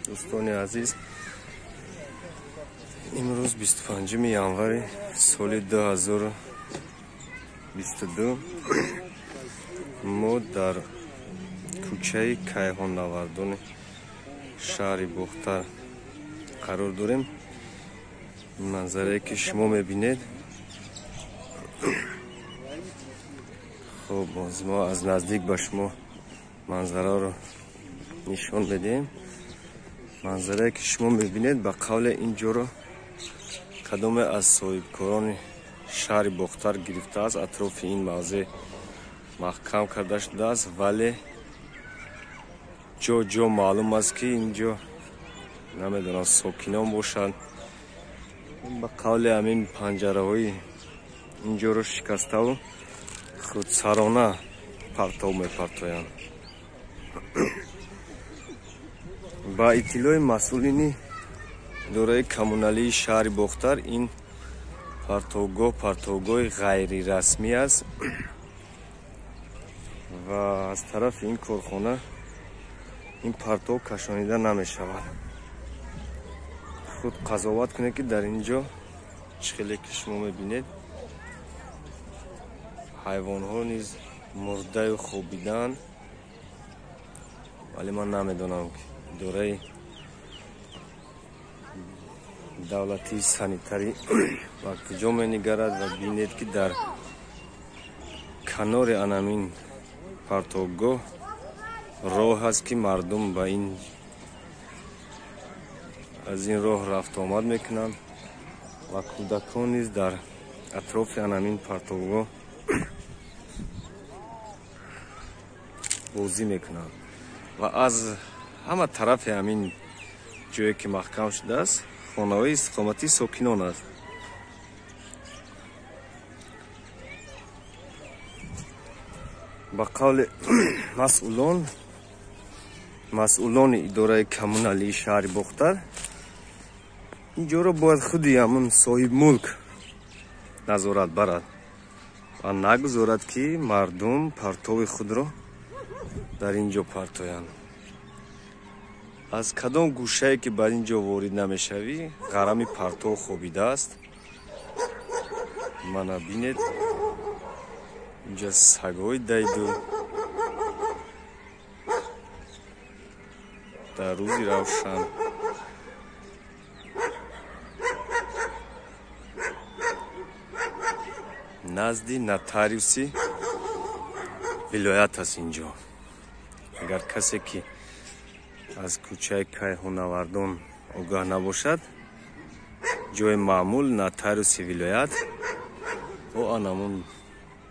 Дӯстони азиз, имрӯз 25 январи соли 2022 мо дар кӯчаи Кайҳоннавардони шаҳри Бохтар қарор дорем. Манзарае ки шумо мебинед, хуб, боз мо аз наздик ба шумо манзараро нишон медиҳем. Манзарае ки шумо мебинед, ба қавле ин ҷоро кадоме аз соҳибкорони шаҳри Бохтар гирифтааст. Атрофи ин мавзеъ маҳкам карда шудааст, вале ҷо ҷо маълум аст, ки ин ҷо намедонам сокинон бошанд. Ба қавли ҳамин панҷараҳои ин ҷоро шикаставу худсарона партов мепартоянд. Ба иттилои масъулини идораи коммуналии шаҳри Бохтар, ин партовгоҳ партовгоҳи ғайрирасмӣ аст ва аз тарафи ин корхона ин партов кашонида намешавад. Худ қазоват кунед, ки дар ин ҷо чӣ хеле ки шумо мебинед, ҳайвонҳо низ мурдаю хобидаанд. Вале ман намедонам, ки идораи давлатии санитарӣ ба куҷо менигарад. Ва бинед, ки дар канори анамин партовгоҳ роҳ аст, ки мардум ба ин аз ин роҳ рафтуомад мекунанд ва кӯдакон низ дар атрофи анамин партовгоҳ бозӣ мекунанд. Ва аз ҳама тарафи ҳамин ҷое ки маҳкам шудааст, хонаҳои истиқоматии сокинон аст. Ба қавли масъулони идораи коммуналии шаҳри Бохтар, ин ҷоро бояд худи ҳамун соҳибмулк назорат барад ва нагузорад, ки мардум партови худро дар ин ҷо партоянд. Аз кадом гӯшае ки бар ин ҷо ворид намешавӣ, ғарами партов хобидааст. Мана бинед, инҷа сагҳои дайду дар рӯзи равшан. Назди нотариуси вилоят аст ин ҷо. Агар касе ки аз кӯчаи Кайҳоннавардон огаҳ набошад, ҷои маъмул нотариуси вилоят о анамун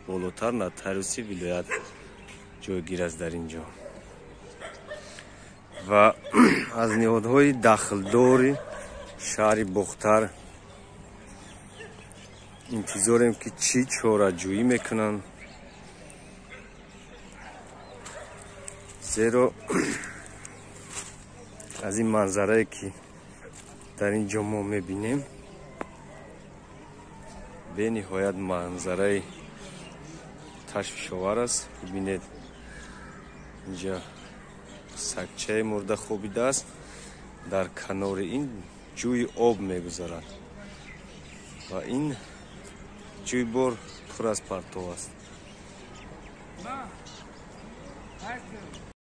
болотар нотариуси вилоят ҷойгир аст дар ин ҷо. Ва аз ниҳодҳои дахлдори шаҳри Бохтар интизорем, ки чӣ чораҷӯӣ мекунанд, зеро аз ин манзарае ки дар ин ҷо мо мебинем, бениҳоят манзараи ташвишовар аст. Бибинед, инҷа сагчаи мурда хобидааст, дар канори ин ҷӯи об мегузарад ва ин ҷӯйбор пур аз партов аст.